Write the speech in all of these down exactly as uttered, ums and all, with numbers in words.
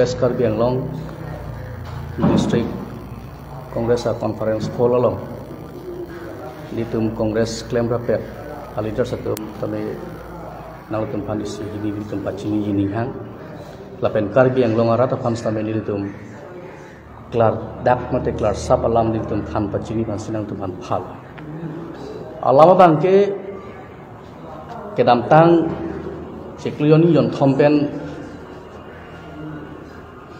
West Karbi Anglong District Congress a conference hall along nelitum Congress klemrapet a leaders atum tame nanglitum aphan isi hini nelitum pachini hini hang. Lapen Karbi Anglong arat aphan tame nelitum klardak mate klarsap alam nelitum aphan pachini aphan si nangtumphan phal. Alam abangke kedamtang chiklo hini jonthom pen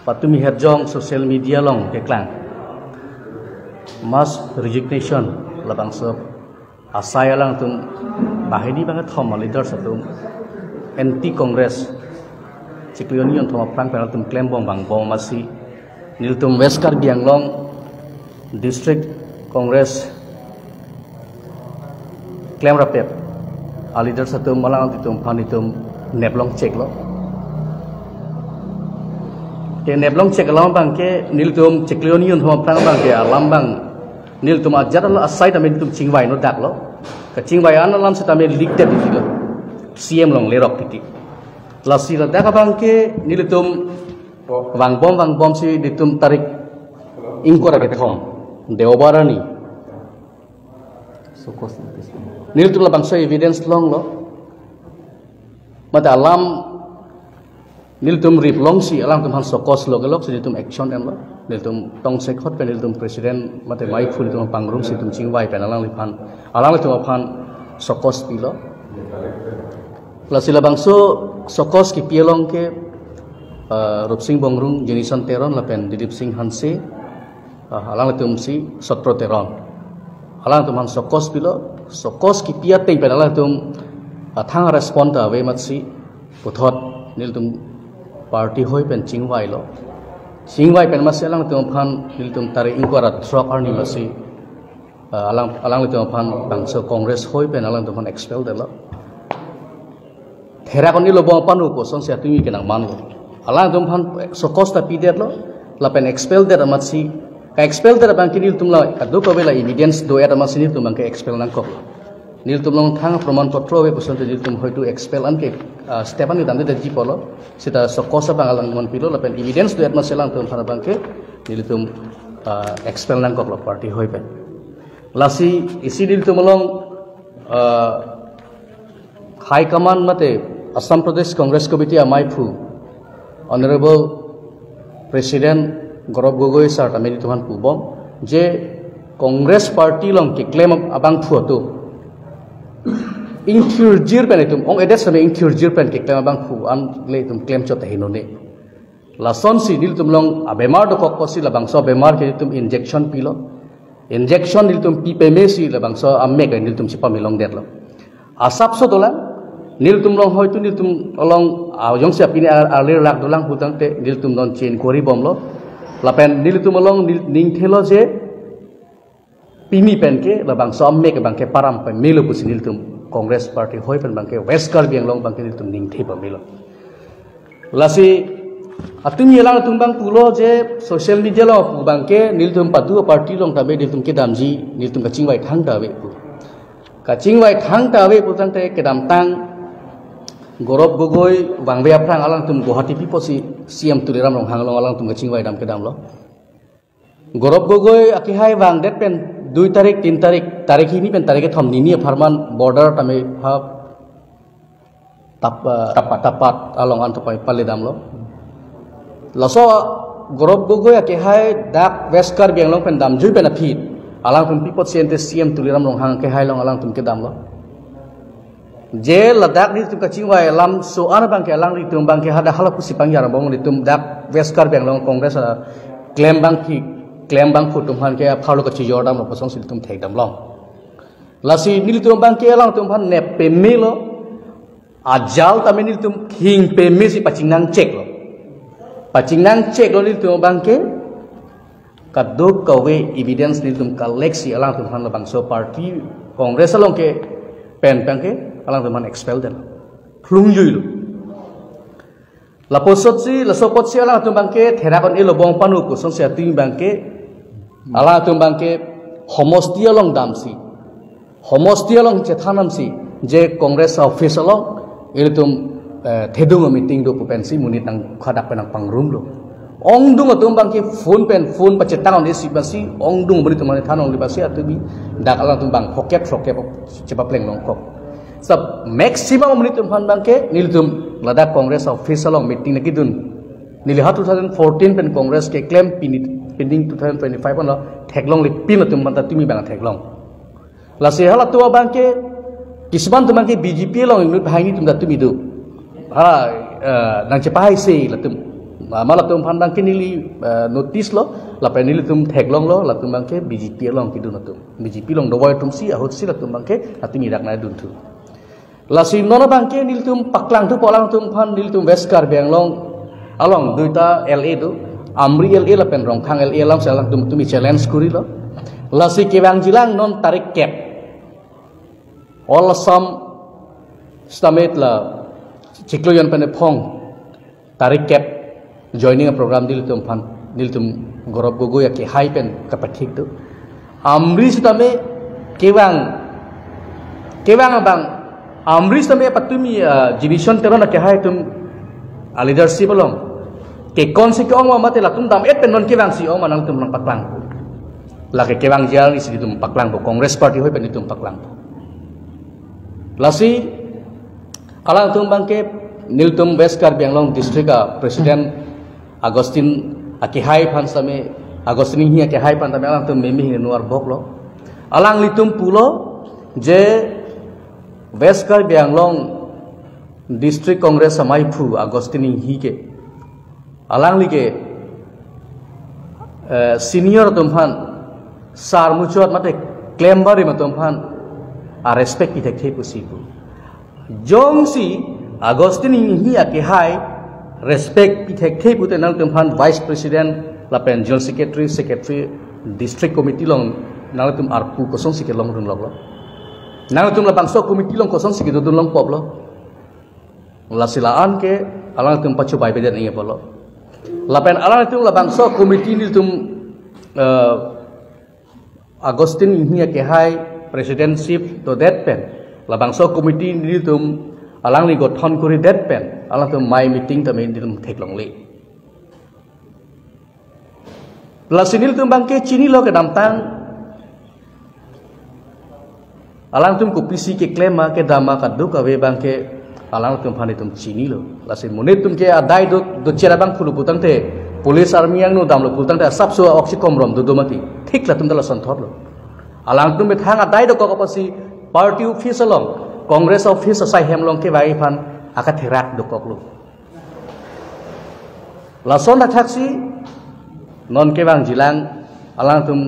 patumi herjong social media along keklang mass resignation labangso asai alangtum banghini bangkethom a leaders atum anti Congress chiklo hini jonthom aphrang pen atum klembom vangbom amatsi nelitum West Karbi Anglong District Congress klemrapet a leaders atum alanglitum aphan itum neplong cheklo. Ke neplong chek alam abangke nelitum chiklo hini jonthom aphrang abangke alam abang nelitum ajat alo asai tame nelitum chingvai no daklo. Kachingvai an alam setame leak det dilo. C M along lerok titi. Lasi ladak abangke nelitum vangbom vangbom si nelitum tarik ingkoi ra kethom Deobar arni. Sokos notice. Nelitum labangso evidence longlo. Mate alam nelitum riplong si alangtum aphan sokos lo kelok si nelitum action enlo. Nelitum tongsekot pen nelitum president mate maiphu nelitum pangrum si nelitum chingvai pen alangliphan alanglitum aphan sokos pilo. Lasi labangso sokos kipi along ke, uh, Rupsing Bongrung, Jenison Teron lapen Dilip Sing Hanse, ah, alanglitum si Sotro Teron. Alangtum aphan sokos pilo, sokos kipi ateng pen alangtum, ah, thang respond ta ave amatsi puthot nelitum party hoi pen chingvailo. Chingvai pen amatsi alangtum aphan nelitum tarik ingkoi ra throk arni amatsi, ah, alang alanglitum aphan bangso Congress hoi pen alangtum aphan expel detlo. Therak on-elo bom aphan u kosonsi atumi kenangmanlo. Alangtum aphan sokos ta pidetlo, lapen expel det amatsi, ka-expel det abangke nelitum la kadokave la evidence do-et amatsi nelitum abangke expel nangkok. Nelitum along thang proman potro ave kosonsi nelitum hoitu expel anke, ah, step an kedam det ji pulo, seta sokos abang alang man pilo, lapen evidence do-et amatsi alangtum aphan abangke nelitum, ah, expel nangkoklo party hoi pen. Lasi isi nelitum along, ah, High Command mate Assam Pradesh Congress Committee amaiphu Honorable President Gaurav Gogoi sir tame nelitum aphan pubom je Congress Party along keklem abangphu atum ingthirjir pen itum ong-edet same ingthirjir pen keklem abangphu an le itum klemchot ahinone. Lasonsi nelitum along abemar dokok pusi labangso abemar ke nelitum injection pilo. Injection nelitum pi peme si labangso amek nelitum si pame longdetlo. Asapso dolang, nelitum along hoitu nelitum along, ah, jongsi apini ar-, arlir lak dolang putangte nelitum non chen kori bomlo. Lapen nelitum along nel-, ningthelo je pini pen ke labangso amek abangke param pamelo pusi nelitum Congress Party hoi pen abangke West Karbi Anglong abangke nelitum ningthe pamelo. Lasi atum yelang atum abang pulo je social media along pu abangke nelitum patu party along ta ave, nelitum kedamji, nelitum kachingvai thangta ave pu. Kachingvai thangta ave putangte kedamtang Gaurav Gogoi vangve aphrang alangtum Guwahati pi pusi C M Tuliram Ronghang along alangtum kachingvai dam kedamlo. Gaurav Gogoi akehai vangdet pen dui tarik, tin tarik, tarik hini pen tarik kethom nini apharman border tame ha tap, eh, Tapat. Tapat along anto pai pale damlo. Laso Gaurav Gogoi akehai dak West Karbi Anglong pen damjui pen aphi alangtum pi pusi ente C M Tuliram Ronghang akehai along alangtum kedamlo. Je ladak nelitum kachingvai alam so-an abangke alanglitum abangke hadak hala pusi pangjar abang nelitum dak West Karbi Anglong Congress, ah, klem abangphi, klem abangphu atum aphan ke apharlo kachijor damlo kosonsi nelitum thekdamlong. Lasi nelitum abangke alangtum aphan nep pemelo, ajal tame nelitum khing peme si pachingnang cheklo. Pachingnang cheklo nelitum abangke kadokave evidence nelitum collect si alangtum aphan labangso party Congress along ke pen abangke alangtum aphan expel det. Phlungjuilo. Lapuson si, laso apotsi alangtum abangke therak on-elo bom panu kosonsi atumi abangke alangtum abangke homosti along damsi, homosti along chethan damsi je Congress office along ilitum, eh, thedung meeting do pu pensi monit nangkhadak pen nangpangrumlo. Ongdung atum abangke phone pen phone pachetang on isi basi, ongdung amonit atum aphan than ongli basi, atumi dak alangtum abang phokep phokep chepapleng longkok. Sa maximum amonit atum aphan abangke nelitum ladak Congress office along meeting nangkedun. Neli ha two thousand fourteen pen Congress keklem pini, pining two thousand twenty-five anlo theklongle pin atum aphan ta tumi abang theklong. Lasi halatum abangke, kisuman atum abangke B J P along inut banghini atum ta tumi do. Ha, eh, nangchepahai se latum. Ma, ma latum aphan abangke neli, eh, notice lo, lapen nelitum theklonglo, latum abangke B J P along kedun atum. B J P along dovoi atum si, ahut si latum abangke, atumi dak nangdunthu. Lasi non abangke nelitum paklangthupo alangtum aphan, nelitum West Karbi Anglong along duita L A do, Amri L A lapen Rongkhang L A alam si alangtum tumi challenge kurilo. Lasi kevangjilang non tarik kep, All Assam Summit la chiklo jon pen ephong tarik kep joining program nelitum aphan, nelitum Gaurav Gogoi akehai pen kapathik do. Amri sitame kevang, kevang abang, Amri sitame patumi, ah, Jinesh Teron akehai atum a leadership along kekon si ke-ong ma mate latum dam-et pen non kevang si ong ma nangtum nangpaklang. Lake kevangji isi nelitum paklangpo, Congress Party hoi pen nelitum paklangpo. Lasi alangtum abangke nelitum West Karbi Anglong District a President Augustine akehai aphan sitame, Augustine Enghee akehai aphan tame alangtum meme hini nuar boklo. Alanglitum pulo je West Karbi Anglong District Congress amaiphu Augustine Enghee ke, alangli ke, eh, senior atum aphan, sar muchot mate klembarim atum aphan a respect pithekthe pusi pu. Jongsi Augustine Enghee akehai respect pithekthe pute nangtum aphan Vice President lapen General Secretary, Secretary, District Committee along nangtum arpu kosonsi kelongdun loklo? Nangtum labangso committee along kosonsi kedodun longpoplo? Lasi la-an ke alangtum pachobai beden inge polo. Lapen alangtum labangso committee nelitum, eh, Augustine Enghee akehai presidentship dodet pen, labangso committee nelitum alangli gothon kuridet pen, alangtum amei meeting tame nelitum theklongle. Lasi nelitum abangke chinilo kedamtang alangtum kopisi keklem ma kedam ma kadokave abangke alangtum aphan itum chinilo. Lasi monit atum ke adai do, dochera abang phulu putangte, police army angno damlo putangte asapso oksi komrom dodo mati. Thik latum ta lasonthotlo. Alangtum methang adai dokok apotsi party office along, Congress office asai hem along kevang aphan akatherak dokoklo. Lason thakthaksi non kevangjilang alangtum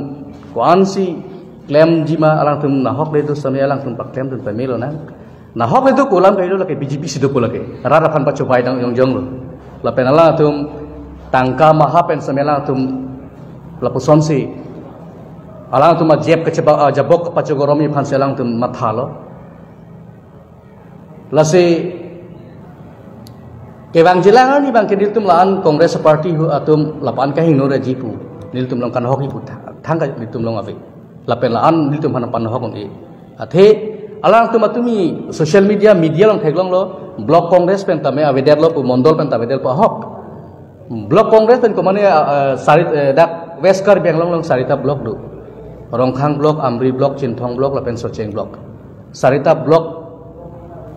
ko-ansi klemji ma alangtum nahokle do sitame alangtum paklemdun pamelo nang. Nahokle do kolam kailo lake B J P si dopo lake. Rat aphan pachobai dang jongjonglo. Lapen alangtum tangka maha pen sitame alangtum lapusonsi alangtum ajep kacheba, ah, jabok pachogoromi aphansi alangtum mathalo. Lasi kevangjilang arni abangke nelitum la-an Congress party hu atum lapu-an kahingno reji pu, nelitum along kanhokji pu tha-, thangka nelitum along ave. Lapen la-an nelitum aphan panhok un-e. Athe alangtum atumi social media, media along theklonglo, block Congress pen tame avedetlo pu, mondol pen ta avedetlo pu ahok. Block Congress pen komane, ah, ah, sari, eh, dak West Karbi Anglong along sarita block do. Rongkhang block, Amri block, Chinthong block, lapen Socheng block. Sarita block,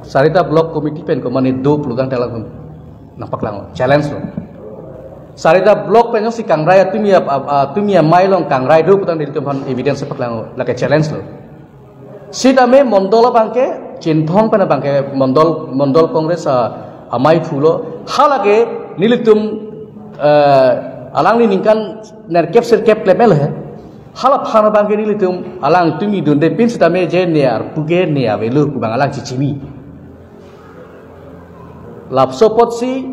sarita block committee pen komane do pulutangte alangtum nangpaklang, challenge lo. Sarita block pen jongsi kangrai atumi ap-, ap-, atumi amei along kangrai do putangte nelitum aphan evidence paklang, lake challenge lo. Sitame mondol abangke, Chinthong pen abangke mondol, mondol Congress a, amei phulo. Halake nelitum, eh, alangli ningkan nerkep sirkep klemelo he. Hala aphan abangke nelitum alangtum idunde pin sitame je ne arpu ke ne avelo pu abang alang chichini. Lapuson apotsi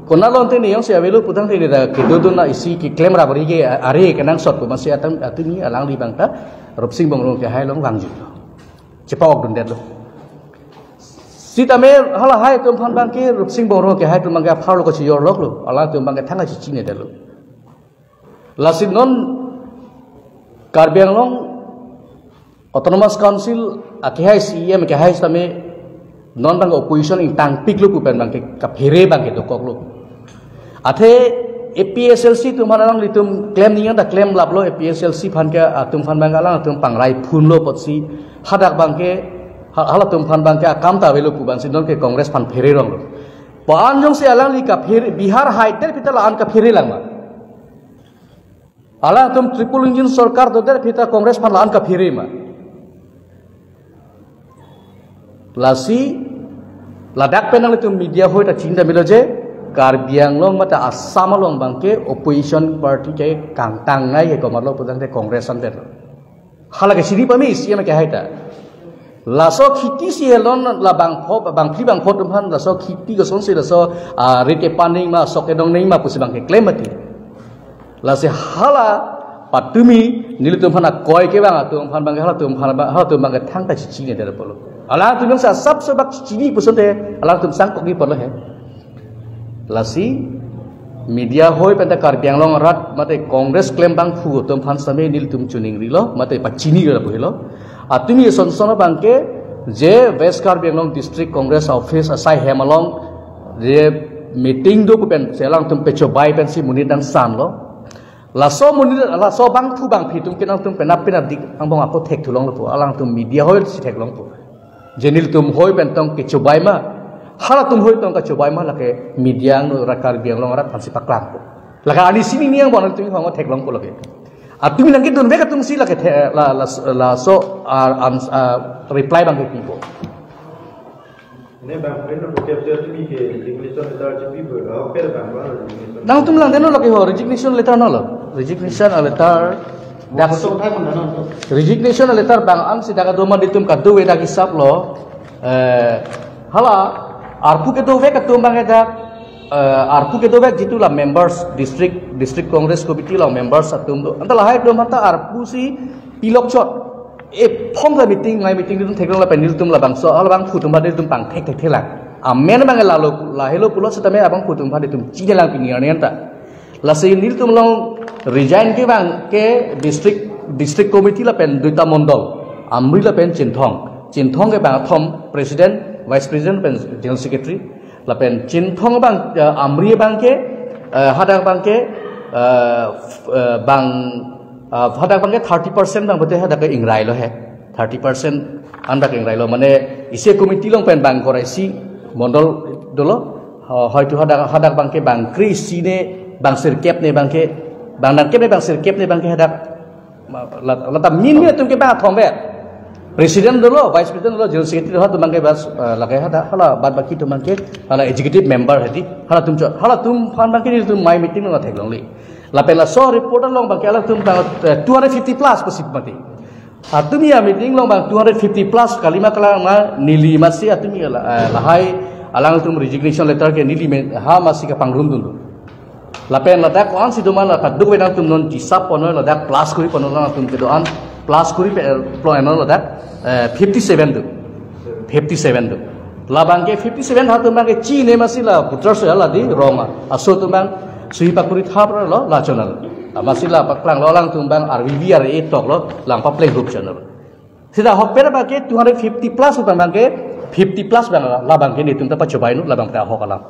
konatlo ante ne jongsi avelo putangte ne ta kedodun na isi keklem rabari ke are kenangsot pu masi atam atumi alangli abang ta Rupsing Bongrung akehai along vangjutlo. Chepa-okdundetlo. Sitame halahai atum aphan abangke Rupsing Bongrung akehai atum abangke apharlo ko chijorloklo. Alangtum abangke thangka chichinedetlo. Lasi non Karbi Anglong Autonomous Council akehai C E M akehai sitame non abang opposition ingtangpiklo pu pen abangke kaphere abangke dokoklo. Athe APHLC atum aphan alanglitum klem ning ta klem laplo, APHLC aphan ke atum aphan abang alangtum pangrai phunlo apotsi hadak abang ke ha-, halatum aphan abang ke akam ta avelo pu abang si non ke Congress aphan phere ronglo. Pu-an jongsi alangli kaphere, Bihar haidet aphi ta la-an kaphere lang ma? Alangtum triple engine sorkar dodet aphi ta Congress aphan la-an kaphere ma? Lasi ladak pen nanglitum media ahoi ta chini ta melo je, Karbi Anglong mate Assam along abang ke opposition party ke kangtang ngai ke komatlo putangte Congress andet lo. Hala ke chini pame isi ama ke hai ta. Laso khiti si helon la bangpho, bangphli bangpho atum aphan laso khiti kosonsi laso, ah, rite paning ma sok kedong neng ma pusi abang ke klem mati. Lasi hala patumi nelitum aphan akoi ke abang atum aphan abang ke halatum aphan abang, halatum abang ke thangta chichinine det apotlo. Alangtum jongsi asap sobak chichini puson te alangtum sangkok ni apotlo he. Lasi media ahoi pen ta Karbi Anglong arat mate Congress klem abangphu atum aphan sitame nelitum chiningrilo mate pachinilo pu helo. Atumi son son abang ke je West Karbi Anglong District Congress Office asai hem along je meeting do pu pen si alangtum pechobai pensi monit nangsanlo. Laso monit, laso bangphu bangphli atum ke nangtum penap penapdik angbong ako thekthulonglo pu, alangtum media ahoi si theklongpo. Je nelitum ahoi pen tong kechobai ma, halatum ahoi tong kechobai ma, lake media angno ra Karbi Anglong arat aphansi paklangpo. Lake ani sini ni angbong nangtum hong theklongpo lake. Atumi nangkedun vek atum si lake the-, la, la, laso, ah, ans-, ah, reply abang ke pipo. Ne bang, ne no kepse tumi ke resignation letter chipi bo, ah, per bang ba resignation. Nangtum langdetlo lake ho, resignation letter nolo. Resignation letter. Dak Laso thai pon na no. Resignation letter abang ansi dak do ma nelitum kadokave dak hisap lo. Eh, hala, arpu kedovek atum abang ke dak, eh, arpu kedovek jitu la members, district, district Congress committee la members atum do. Anta lahai atum anta arpu si pilok chot. E phong la meeting, mai meeting nelitum theklong lapen nelitum labangso, labangphu atum aphan nelitum pangthek thekthelang. Amen abang lalo, lahelo pulo sitame abangphu atum aphan nelitum chinelang pini arni anta. Lasi nelitum along resign ke abang ke district, district committee lapen duita mondol, Amri lapen Chinthong. Chinthong ke bangthom, president, vice president lapen general secretary. Lapen Chinthong abang, eh, Amri abang ke, eh, hadak abang ke, eh, f-, eh, bang, eh, hadak abang ke thirty percent abang pute hadak ke ingrailo he. Thirty percent andak ingrailo. Mane isi committee along pen bang kre-isi mondol dolo. Ho-, hoitu hadak, hadak abang ke bang kre-isi ne, bang sirkep ne abang ke, bang nangkep ne bang sirkep ne abang ke hadak. Ma-, la-, lata min min atum ke bangthom ve. President dolo, vice president dolo, general secretary dolo, atum abang ke bas, eh, lake hada, hala bad baki atum abang ke, hala executive member hadi, halatum chot, halatum aphan abang ke nelitum mai meeting along theklonglo. Lapen laso report along abang ke halatum abang, eh, two hundred fifty plus pusi mati. Atumi a-meeting along abang two hundred fifty plus kalima kalang ma neli masi atumi la, eh, lahai alangtum resignation letter ke neli me-, ha masi kapangrumdun. Lapen ladak ko-ansi do ma la kadokave nangtum non hisap ponlo ladak plus kori ponlo nangtum kedo-an plus kori pe, eh, plo eno ladak, eh, fifty seven do. Fifty seven do. Labang ke fifty seven hatum abang ke chine masi la putra so la di rong a. Aso atum abang suhi pakuri thap lo la chonal. Masi la paklanglo alangtum abang R V V R A toklo lang papleng hup chonal. Sita hok per abang ke two hundred fifty plus utang abang ke fifty plus abang la, labang ke nelitum ta pachobai nu labang ta hok alam.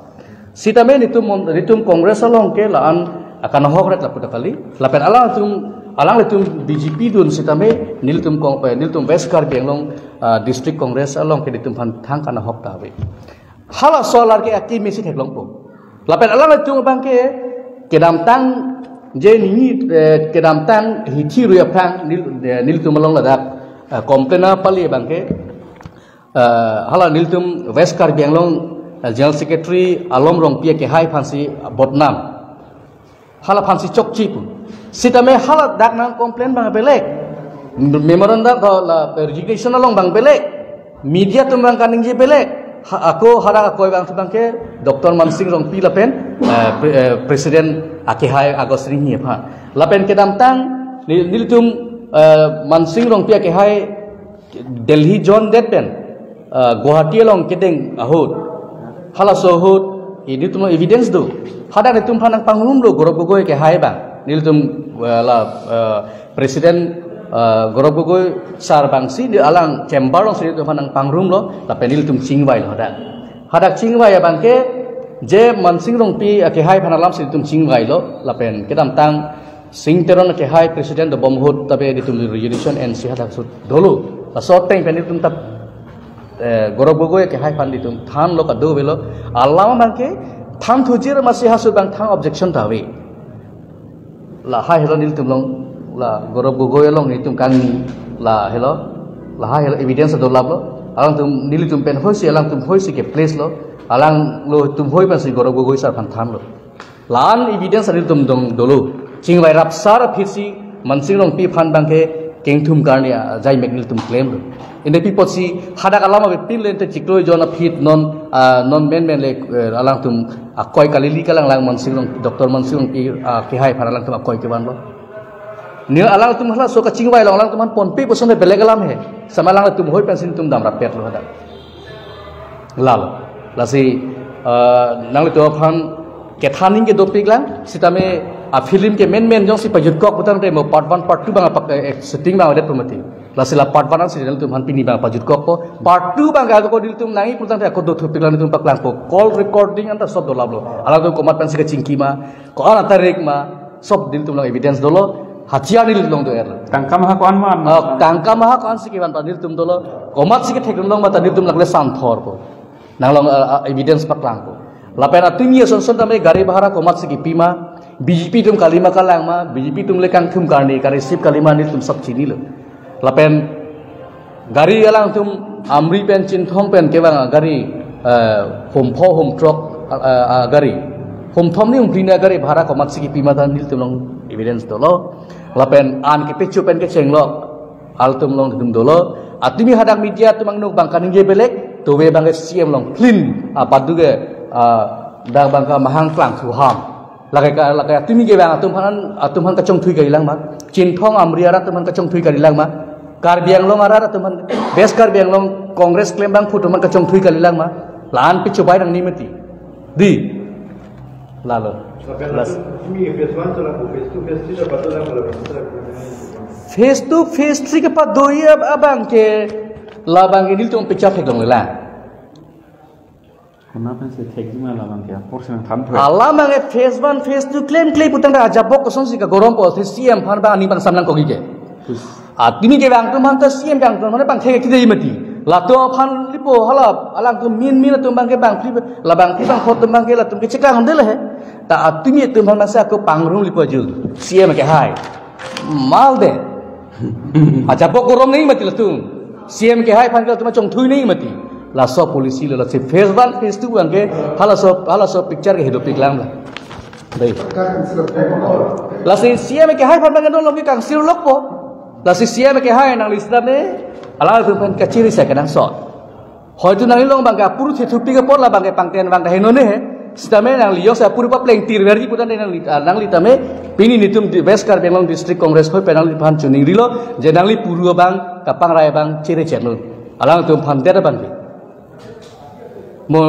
Sitame nelitum mon-, nelitum Congress along ke la-an akan hok ret lapu ta kali. Lapen alangtum, alanglitum B J P dun sitame nelitum kong-, eh, nelitum West Karbi Anglong, ah, District Congress along ke nelitum aphan thang kan hok ta ave. Halaso alar ke akimi si theklongpo. Lapen alanglitum abang ke kedamtang je nini, eh, kedamtang hithi rui aphrang nel-, eh, nelitum along ladak, eh, complain pali abang ke, eh, hala nelitum West Karbi Anglong, eh, General Secretary Alom Rongpi akehai aphansi bodnam. Hala aphansi chokche pu. Sitame hala dak nang complain abang belek. Memorandum atau la resignation along abang belek. Media atum abang kaningje belek. Ha, ako hadak akoi abang abang ke Doctor Mansing Rongpi lapen, eh, pre-, eh, President akehai August Ringhi aphan. Lapen kedamtang nel-, nelitum, eh, Mansing Rongpi akehai Delhi John det pen, ah, Guwahati along kedeng ahut. Halaso ahut, nelitum evidence do. Hadak nelitum aphan nangpangrumlo Gaurav Gogoi akehai abang. Nelitum, ah, la, ah, President, ah, Gaurav Gogoi sir abangsi neli alang chamber alongsi nelitum aphan nangpangrumlo, lapen nelitum chingvailo hadak. Hadak chingvai abang ke, Je Mansing Rongpi akehai aphan alam si itum chingvailo, lapen kedamtang Sing Teron akehai president dobom ahut tabe itum resolution ensi hadak sut dolo. Laso ateng pen itum ta, eh, Gaurav Gogoi akehai aphan itum thanlo, kadokave lo. Alam abangke thanthuji, masi halaso abang thang objection ta ave. Lahai helo nelitum along, la Gaurav Gogoi along nelitum kangni, lahelo, lahai helo evidence dolaplo. Alangtum nelitum pen hoisi, alangtum hoisi ke place lo. Alangtum hoi pensi Gaurav Gogoi sir aphan thanlo. La-an evidence nelitum dong dolo. Chingvai rap sar aphi si Mansing Rongpi aphan abangke kengthum karni ajai mek nelitum claim lo. Inde pi apotsi hadak alam abang pin le ente chiklo jon aphi non, ah, non menmen le, eh, alangtum akoi kali, ili kalang lang Mansing Rong, Doctor Mansing Rongpi, ah, akehai aphan alangtum akoi kevanlo. Ni alangtum halaso kachingvai along alangtum aphan ponpe puson le beleg alam he. Sitame alangtum hoi pensi itum dam rapetlo hadak. Lalo. Lasi, eh, nanglitum aphan kethan aning ke dopik lang, sitame afilm ke menmen jongsi pajutkok putangte mo part one, part two abang apak, eh, shooting abang adet pemati. Lasi la part one ansi nelitum aphan pini abang pajutkokpo. Part two abang ke ako nelitum nangji putangte ako dothupik lang, nelitum paklangpo. Call recording anta sob dolaplo. Alangtum komat pensi kachingki ma, ko-an atarik ma, sob nelitum along evidence dolo. Hatiyar nelitum along do-er. Tangka maha ko-an ma? Ah, tangka maha ko-ansi kevan ta nelitum dolo. Komatsi kethekdun long ma ta nelitum along le santhorpo. Nang along, ah, ah, evidence paklangpo. Lapen atumi asonson tame gari bhara komatsi kepi ma, B J P atum kali ma kalang ma, B J P atum le kangthum karni, ka-receive kali ma nelitum sob chinilo. Lapen gari alangtum Amri pen Chinthong pen kevang gari, eh, hum pho hum throk, eh, eh, gari. Hum thom ni hum phli ni gari bhara komatsi kepi ma ta nelitum along evidence dolo. Lapen an kepecho pen kechenglo, alangtum along itum dolo. Atumi hadak media atum angnuk abang kaningje beleg, tove abang ke C M along clean, ah, padu ke, ah, dak abang ke mahang klang suham. Lake ka, lake atumi kevang atum aphan, atum aphan kachongthui kalilang ma. Chinthong Amri arat atum aphan kachongthui kalilang ma. Karbi Anglong arat atum aphan, West Karbi Anglong Congress klembangphu atum aphan kachongthui kalilang ma. La-an pi chobai nangne mati. Dei. Lalo. Lapen las- atumi phase one chola, phase two, phase three ta pado lang, phase two, phase three kepado-i ab-, abang ke, labang ke nelitum picture thekdunlang. Konat pensi thekji ma labang ke, apor si nangthan thu. Alam abang ke phase one, phase two klem klem putangte ajabok kosonsi kagorompo, si C M aphan abang aning pangsamlang kogi ke. Atumi kevang atum aphan ta C M kevang atum aphan pangthek kidei mati. Latum aphan lipo hala, alangtum min min atum abang ke bangphli, la bangphli bangpho atum abang ke latum ke chekang hande le he. Ta atumi atum aphan masa ako pangrum lipo aju. C M akehai. Mal de. Ajabok gorom nangji mati latum. C M akehai aphan ke latum chongthui nangji mati. Laso policy lo, lasi phase one, phase two abang ke halaso, halaso picture ke he dopik lang la. Dei. Lasi C M akehai aphan abang ke non along ke kangsir lokpo. Lasi C M akehai nangli sitame, alangtum aphan kachiri sa kenangsot. Hoitu nangli along abang ke apuru thethupik apot labang ke pangten abang ke henone he. Sitame nangli jongsi apuru papleng tirverji putangte nangli, ah, nangli tame pini nelitum di West Karbi Anglong District Congress hoi pen nangliphan choningrilo, je nangli puru abang kapangrai abang chiri chenun. Alangtum aphan det abang ke. Mo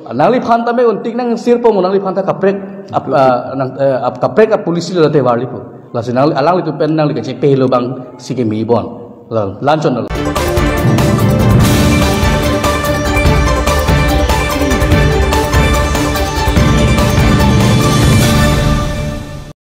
nangliphan tame untik nangsirpo, mo nangliphan ta kaprek ap, ah, nang, eh, ap kaprek apolicy lo te varlipo. Lasi nangli, alanglitum pen nangli kachepehelo abang si kemibon. La, lanchon lo.